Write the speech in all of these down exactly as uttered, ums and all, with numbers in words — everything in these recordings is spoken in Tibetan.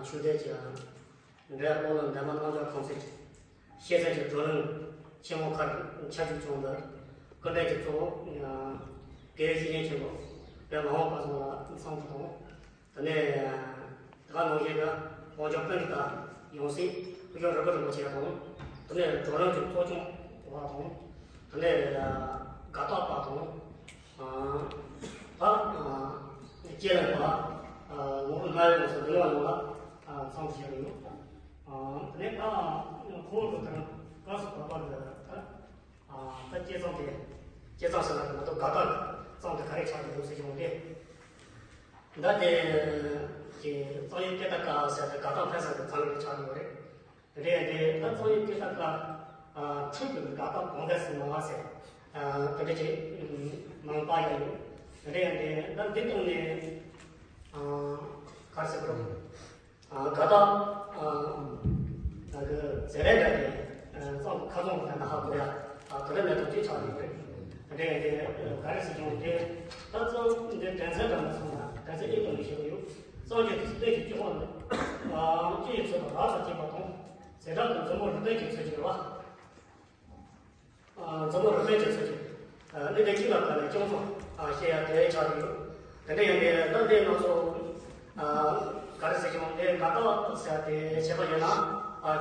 ཆོས་ལྡན་གྱི་འབྲེལ་བ་སློབ་གླིང་འདན་མ་རྣམ་གཞག་ཁང་ཚན་གྱི་ཤེས་ཚད་ཀྱི་བགྲོ་གླེང་ཆེན་མོ་ཁག་ཆ་འཇོག་བྱུང་འདུག་སྐུ་མགྲོན་གྱི་གཙོ་བོ་དགེ་བའི་བཤེས་གཉེན་ཆེན་པོ་བླ་མ་དབང་པ་ཚང་ལ་འཚམས་འདྲི་དང་། དེ་ནས་དེ་ག་ནང་བཞིན་གྱི་དབང་ཕྱུག་པཎྜི་ཏ་ཡང་སྲིད་སྐུ་ཞབས་རིན་པོ་ཆེ་དང་། དེ་ནས་བགྲོ་གླེང་གི་གཙོ་སྐྱོང་བ་དང་། དེ་ནས་དགའ་རྟགས་པ་དང་། ད་སྐྱེས་ལ་བ་ལོ་ངོ་ལྔ་ཡོད་ས་འདི་ལ་ཡོང་ལ་འཚམས་འདྲི་ཞུ་གི་ཡོད། དེ་ནས་ད་ཁོ་བོ་དང་སྐབས་སུ་བབ་པ་གི་ད་ད་སྐྱེས་ཙང་དེ་སྐྱེས་ཙང་ཟེར་ན་མ་གཏོགས་དགའ་རྟགས་ཙང་དེ་ག་རེ་ཆགས་ཡོད་ཟེར་ཡོང་སྟེ། ད་དེ་གི་གཙང་ཡུལ་སྐད་དར་ཁ་ཟེར་ཏེ་དགའ་རྟགས་ཕན་ས་གི་གཙང་ཡུལ་ཆགས་ཡོད་རེད། རེད་དེ་ད་གཙང་ཡུལ་སྐད་དར་ཁ་ཁྲུས་ཀྱི་དགའ་རྟགས་གང་འདྲ་ཟེར་མ་ཟེར། དེ་འདྲ་ཅིག་མང་པ་ཡང་ཡོད། རེད་དེ་ད་འདི་སྟེང་ནས་ག་རེ་ཟེར་དགོས་རེད། དགའ་རྟགས་ད་གི་ཟེར་ལས་འདྲ་དེ་གཙང་ཁ་རྫོང་གི་ད་ཧ་གོ་ཡ་དེ་འདྲ་མེད་དུ་ཅིག་ཆགས་ཡོད་རེད། རེད་དེ་ག་རེ་ཟེར་ཀྱང་དེ་ད་གཙང་འདི་དོན་ཚན་འདྲ་མ་སོང་ན་དོན་ཚན་གཉིས་དང་ལས་བཤད་ཡོད། གཙང་གི་ཚུལ་ལྡན་གྱི་སྤྱི་དཔོན་ནི། སྤྱི་ཡི་ཚུལ་དང་རབ་ཏུ་བརྩིས་པ་དང་། ཟས་གྲྭ་དང་མཛོ་མོ་རུ་སྟོན་གྱི་ཚུལ་གྱི་རེད་བ། མཛོ་མོ་རུ་སྟོན་གྱི་ཚུལ་གྱི། གནས་དེ་གཅིག་ལ་བཀར་ནས་སྐྱོང་ཚོགས་བཤད་ཡ་དེ་ཆགས་ཀྱི་ཡོད། དེ་འདྲ་ཡིན་པས་ད་འདི་ང་ཚོ་ག་རེ་ཟེར་ཀྱང་དེ་དགའ་རྟགས་ཟེར་ཏེ་བྱས་པ་ཡིན་ན་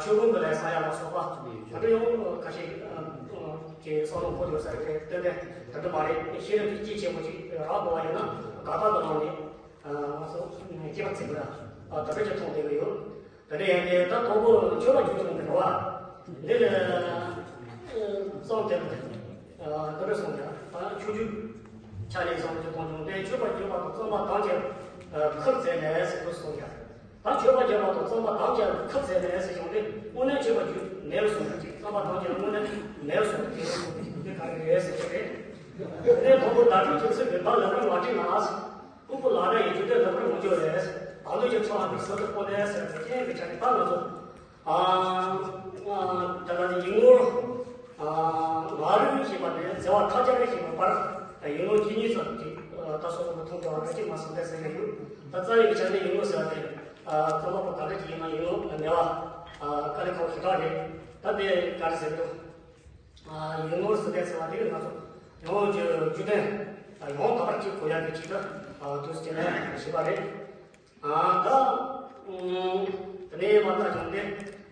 ཆོས་ཕུང་གི་ལས་བསགས་ཡ་ལ་སོགས་པ་དེ་འདྲ་ཡང་ཁ་ཤས་ཀྱི་བསམ་བློ་འཁོར་ཡོད་ས་རེད། ཏན་ཏན་དེ་འདྲ་མ་རེད། ཤེས་རབ་ཀྱི་དཀྱིལ་ཆེན་པོ་ཅིག་རག་དགོས་པ་ཡིན་ན་དགའ་རྟགས་ཀྱི་ནང་ནས། ང་ཚོ་སྐྱེས་པ་ཚིག་ལ་དེ་འདྲ་ཅིག་མཐོང་བསྡད་ཀྱི་ཡོད། དེ་འདྲ་ཡིན་དུས་ད་དང་པོ་མཆོད་པ་བརྗོད་བྱུང་གི་རེད་བ། འདི་ལ་གཙང་དེ་ལ་དེ་འདྲ་གསུངས་ཀྱང་ད་ཆོས་བརྒྱུད་ཆ་ནས་བཟུང་གི་མཐོང་བྱུང་སྟེ་མཆོད་པ་བརྗོད་པ་དང་བརྩམ་པ་དམ་བཅའ་ཁུར་མཛད་ནས་ཟེར་དུ་གསུངས་ཀྱང་། ད་མཆོད་པ་བརྗོད་པ་དང་བརྩམ་པ་དམ་བཅའ་ཁུར་མཛད་ནས་ཟེར་བྱུང་སྟེ་དངོས་གནས་མཆོད་པ་བརྗོད་མེད་གསུངས་ཀྱང་བརྩམ་པ་དམ་བཅའ་དངོས་གནས་མེད་གསུངས་ཀྱང་དེ་ག་རེ་རེད་ཟེར་གྱི་རེད། དེ་ནས་དང་པོ་བརྡ་སྤྲོད་ཀྱི་ཚུལ་གྱི་བར་ལམ་རིམ་མ་བྲིས་ན། ཀུན་པོ་ལག་ལེན་ཡིན་རྒྱུ་དེ་ལག་པར་མི་འཇོག་རེད། བརྡ་སྤྲོད་ཀྱི་ཚུལ་ལ་ནི་ཟུར་དུ་སྤོ་ནས་ཟེར་བའི་རྐྱེན་གྱི་ཆ་ནས་ད་ང་ཚོ། ཨ་ཨ་ད་ལྟ་ནི་ཡིག་ནོར། ཨ་ང་རང་ཞེས་པ་ནས་འཛེར་བ་ཁ་སྦྱར་ཞེས་པ་བར་ཡིག་ནོར་གཅིག་གཉིས་ཙམ་གྱིས་ད་སོ་སོ་ལ་མཐོང་དཀའ་བ་འདྲ་ཅིག་མ་སོང་བས་ཟེར་གྱི་ཡོད། ད་རྩ་བའི་ཆ་ནས་ཡིག་ནོར་ཟེར་བ་དེ་རྩོམ་པ་པོ་ག་འདྲ་ཅིག་ཡིན་ན་ཡིག་ནོར་མེད་པ་དཀའ་ལས་ཁག་པོ་ཞེ་དྲག་རེད། ད་དེ་ག་རེ་ཟེར་འདུག་ཡིག་ནོར་ཟེར་དེ་ཟེར་བ་དེ་ང་ཚོ་ཡང་རྒྱུ་རྒྱུ་དོན་ཡང་དག་པར་ཅིག་གོ་ཡག་གི་ཆེད་དུ་དུས་ཚོད་ནས་ཞུས་པ་རེད། ད་དེ་ནས་མ་ལྟ་བྱུང་སྟེ་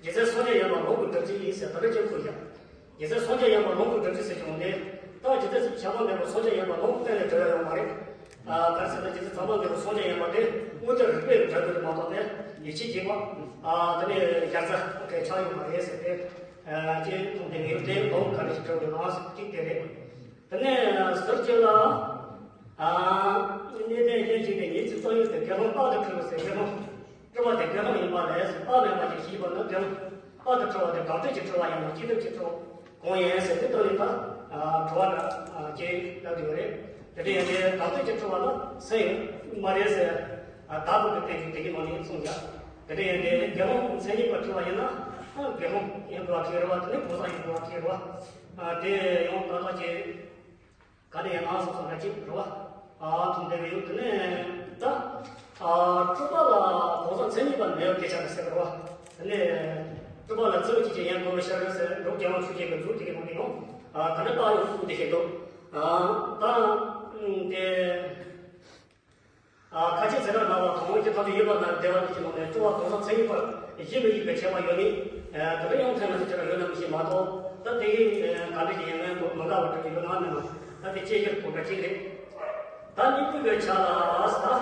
རྗེ་བཙུན་སངས་རྒྱས་ཡན་པ་ལོངས་སྐུ་བདུད་རྩི་ཡིན་ཟེར་ད་ལྟ་ཅིག་གོ་ཡག་རྗེ་བཙུན་སངས་རྒྱས་ཡན་པ་ལོངས་སྐུ་བདུད་རྩི་ཟེར་བྱུང་སྟེ་ད་རྗེ་བཙུན་ཞབས་པད་འདྲེན་པ་སངས་རྒྱས་ཡན་པ་ལོངས་སྐུ་གཏན་ནས་གྲོལ་ཡ་ཡོད་མ་རེད། ག་རེ་ཟེར་ན་རྗེ་བཙུན་ཞབས་པད་འདྲེན་པ་སངས་རྒྱས་ཡན་པ་དེ་དངོས་དེ་རིག་པའི་གྲོལ་དུ་མ་གཏོགས་ནས་ཡིད་ཆེས་བགྱིས་པ་དེ་ནས་ཞལ་རྩ་གི་ཆགས་ཡོད་མ་རེད་ཟེར་ཏེ། ཅེས་མཐོང་སྟེ་ངེས་དེ་ལོ་ག་ནས་ཞིག་གྲོལ་བའི་ལམ་ཟེར་གཅིག་དེ་རེད། དེ་ནས་ཟུར་གཅིག་ལ་གནས་བརྟན་གཞན་ཞིག་ནས་ཉིད་ཀྱི་རྩ་བའི་དེ་དགེ་སློང་རྟག་ཏུ་འཁྲུལ་བ་ཟེར་དགེ་སློང་སྤྲུལ་པ་དེ་དགེ་སློང་ཡིན་པ་ལས་རྟག་མེད་པ་ཞིག་ཞེས་པ་ནི་དགེ་སློང་རྟག་ཏུ་འཁྲུལ་བ་དེ་གང་འདོད་ཀྱིས་འཁྲུལ་བ་ཡིན་ནོ། ཅི་འདོད་ཀྱིས་འཁྲུལ་གང་ཡིན་ཟེར་དེ་དོན་ནི་ད་འཁྲུལ་བ་འདྲ་ཅེས་ལབ་ཡོད་རེད། དེ་འདྲ་ཡིན་ཏེ་གང་འདོད་ཀྱིས་འཁྲུལ་བ་ལ་སེམས་མ་རེད་ཟེར། བདག་པོ་གི་སྟེང་གི་དེ་གི་ནང་ནས་གསུངས་ཀྱང་། དེ་འདྲ་ཡིན་ཏེ་དགེ་སློང་མཚན་ཉིད་པར་འཁྲུལ་བ་ཡིན་ན་དགེ་སློང་ཡིན་དགོས་པ་ཁེལ་རེད་བ། དེ་ནི་གོང་ས་ཡིན་དགོས་པ་ཁེལ་རེད་བ། དེ་ཡང་ད་ལྟ་ཅི་ག་དེ་ཡང་ནང་སོ་སོ་འདྲ་གཅིག་རེད་བ། མཐོང་བསྡད་ཡོད། དེ་ནས་ད་སྤྲུལ་པ་ལ་གོང་ས་མཚན་ཉིད་པ་མེད་པ་སྐད་ཆ་ལ་ཟེར་བ། དེ་ནས་སྤྲུལ་པ་ལ་རྩ་བ་གཅིག་ཀྱང་ཡིན་དགོས་པའི་ཕྱིར་ཟེར་འབྲུག་རྒྱལ་དབང་ཆོས་རྒྱལ་གྱི་མཛོད་དེ་གི་ནང་ནས་ཡང་དེ་འདྲ་བཏགས་ཡོད་གསུངས་ཏེ་བཤད་འདུག་ད་དེ། ཁ་ཆེ་ཚེ་རབས་སྔ་མ་དང་ཀྱི་ཐམས་ཅད་ཡོད་པ་ན་བདེ་བ་ཉིད་ཀྱི་ནང་ནས་སྤྲུལ་པ་གོང་ས་མཚན་ཉིད་པ་ཡིད་མི་ཡིད་པའི་ཁྱད་པར་ཡོད་ནི། དེ་འདྲ་ཡང་ཐོན་ན་ཟེར་ཅི་ར་ཡོད་ན་མི་ཤེས་མ་གཏོགས་ད་དེ་གི་ག་འདྲ་ཞིག་ཡིན་ངན་མི་འགའ་བ་འདྲ་ཞིག་ཡོད་ན་མེད་ན་ད་དེ་དཔྱད་གཞིར་གོ་འདྲ་ཅིག་རེད། ད་སྙིང་པོ་ཡོད་ཆ་ལ་ཟེར་ད།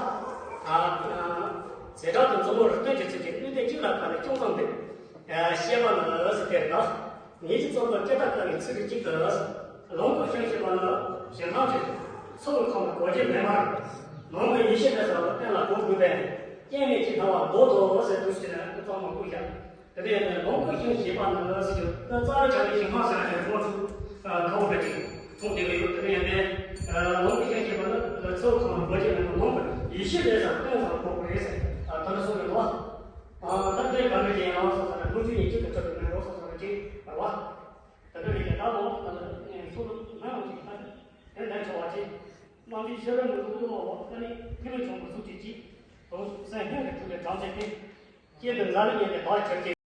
ཟས་གྲྭ་དང་མཛོ་མོ་རུ་སྟོན་གྱི་ཚུལ་གྱིས་དངོས་བསྟན་གཅིག་ལ་བཀར་ནས་སྐྱོང་ཚང་འདི། བཤད་པ་ནི་ཟེར་དེ་རེད་ད། ཉིད་ཀྱི་རྩོམ་པར་སྐད་གྲགས་དཀའ་བའི་ཚིག་རིགས་གཅིག་ཏུ། ལོངས་སྐུའི་ཞིང་ཞེས་པ་ནི་ཞིང་ཁམས་ཀྱི་ཚུལ་ཁམས་ལ་གོ་རྒྱུ་མེད་པར། ནང་གི་ཡེ་ཤེས་ལས་ཟབ་པ་གཏན་ལ་གོ་དགོས་པས་རྐྱེན་མེད་ཅིང་སྣང་བ་ལྡོག་ཏུ་ཟེར་དུས་ཟེར་ནས་རྩོམ་པ་བཀོད་ཀྱང་། དེ་ནས་ལོངས་སྐུའི་ཞིང་ཞེས་པ་ནི་ཟེར་རྒྱུ་ད་རྩ་བའི་ཆ་ནས་ཞིང་ཁམས་ཟེར་ན་ཞིང་ཁམས་ཚུལ་ཁ་བོ་འདྲ་ཅིག་མཐོང་བསྡད་ཀྱི་ཡོད། དེ་ནས་ཡང་དེ་ལོངས་སྐུའི་ཞིང་ཞེས་པ་ནི་ཚུལ་ཁམས་ལ་གོ་རྒྱུ་མེད་པར་ནང་གི་ཡེ་ཤེས་ལས་ཟབ་གཏན་ལ་གོ་དགོས་རེད་ཟེར་ད་ལྟ་གསུངས་ཡོད་ལ། ད་ལྟའི་བར་དུ་ཡང་སོ་སོ་ལ་ལོ་རྒྱུས་ཡིན་གཅིག་ཏུ་གྲུབ་པའི་མེ་རོ་སོ་སོ་ལ་གཅིག་བར་བ། ད་ལྟ་རིགས་ཀྱི་བདག་མོ་ལ་ལ་ཤོ་ལོ་མ་ཡོང་ཅིག་ད་དེ་ལན་ཆོག་པ་ཅིག་རྣམ་འདྲེན་ཤེས་རབ་ནི་ལུགས་ལུགས་འོག་ད་ནི་ཐིག་ལེ་ཆུང་པོ་གཟུགས་ཀྱི་གཅིག་རོ་སེམས་ལྷན་དུ་གྲུབ་པའི་གྲངས་ཅན་ཏེ། སྐྱེས་དུ་ང་ལ་ཉེ་ནས་བག་ཆགས་ཆེ།